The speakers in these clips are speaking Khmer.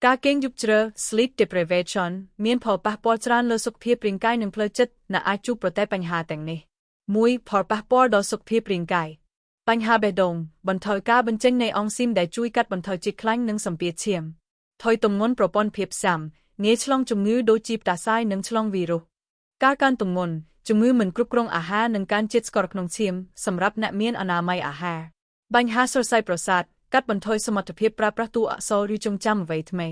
ការគេងយប់ជ្រៅ sleep deprivation មានផលប៉ះពាល់ច្រើនលើសុខភាពរាងកាយនិងផ្លូវចិត្តអ្នកអាចជួបប្រទះបញ្ហាទាំងនេះ1ផលប៉ះពាល់ដល់សុខភាពរាងកាយបញ្ហាបេះដូងបន្ថយការបញ្ចេញនៃអង់ស៊ីមដែលជួយកាត់បន្ថយជាតិខ្លាញ់និងសម្ពាធឈាមថយទម្ងន់ប្រព័ន្ធភាពស៊ាំងាយឆ្លងជំងឺដូចជាផ្ដាសាយនិងឆ្លងវីរុសការកើនទម្ងន់ជំងឺមិនគ្រប់គ្រងអាហារនិងការជាតិស្ករក្នុងឈាមសម្រាប់អ្នកមានអនាម័យអាហារបញ្ហាសរសៃប្រសាទកាត់បន្ថយសមត្ថភាពប្រើប្រាស់តួអក្សរឬចងចាំអ្វីថ្មី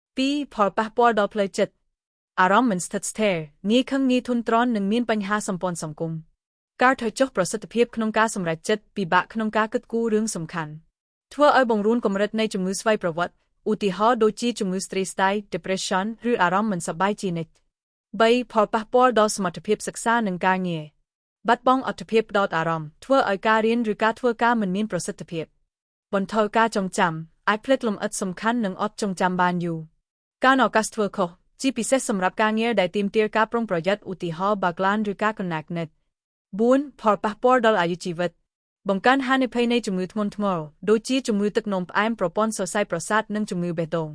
2ផលប៉ះពាល់ដល់ផ្លូវចិត្តអារម្មណ៍មិនស្ថិតស្ថេរងាយខឹងងាយធុញទ្រាន់និងមានបញ្ហាសម្ព័ន្ធសង្គមការថយចុះប្រសិទ្ធភាពក្នុងការសម្រេចចិត្តពិបាកក្នុងការគិតគូររឿងសំខាន់ធ្វើឲ្យបង្រួនកម្រិតនៃជំងឺស្វ័យប្រវត្តិឧទាហរណ៍ដូចជាជំងឺ stress ស្តាយ depression ឬអារម្មណ៍មិនសប្បាយជានិច្ច3ផលប៉ះពាល់ដល់សមត្ថភាពសិក្សានិងការងារបាត់បង់អត្ថភាពផ្ដោតអារម្មណ៍ធ្វើឲ្យការរៀនឬការធ្វើការមិនមានប្រសិទ្ធភាពបន្ថយការចងចាំអាចភ្លេចលម្អិតសំខាន់និងអត់ចងចាំបានយូរការឱកាសធ្វើខុសជាពិសេសសម្រាប់ការងារដែលទាមទារការប្រុងប្រយ័ត្នឧទាហរណ៍បើកឡានឬការកណាក់ណិត4ផលប៉ះពាល់ដល់អាយុជីវិតបង្កើនហានិភ័យនៃជំងឺធ្ងន់ធ្ងរដូចជាជំងឺទឹកនោមផ្អែមប្រព័ន្ធសរសៃប្រសាទនិងជំងឺបេះដូង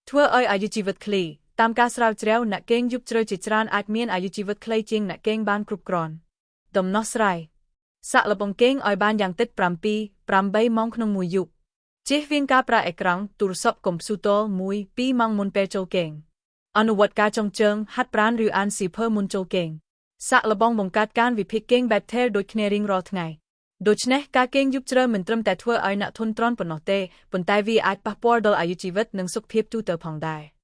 ធ្វើឲ្យអាយុជីវិតខ្លីតាមការស្រាវជ្រាវអ្នកគេងយប់ជ្រៅជាច្រើនអាចមានអាយុជីវិតខ្លីជាងអ្នកគេងបានគ្រប់គ្រាន់ដំណោះស្រាយសាក់លបងគេងឲ្យបានយ៉ាងតិច7 8ម៉ោងក្នុងមួយយប់ជៀសវាងការប្រើអេក្រង់ទូរស័ព្ទកុំព្យូទ័រ1 2ម៉ោងមុនពេលចូលគេងអនុវត្តការចងជើងហាត់ប្រាណឬអានសៀវភៅមុនចូលគេងសាក់លបងបង្កើតការវិភាគគេងបែបថេរដូចគ្នារៀងរាល់ថ្ងៃដូច្នេះការគេងយប់ជ្រៅមិនត្រឹមតែធ្វើឲ្យអ្នកធន់ទ្រាំប៉ុណ្ណោះទេប៉ុន្តែវាអាចប៉ះពាល់ដល់អាយុជីវិតនិងសុខភាពទូទៅផងដែរ។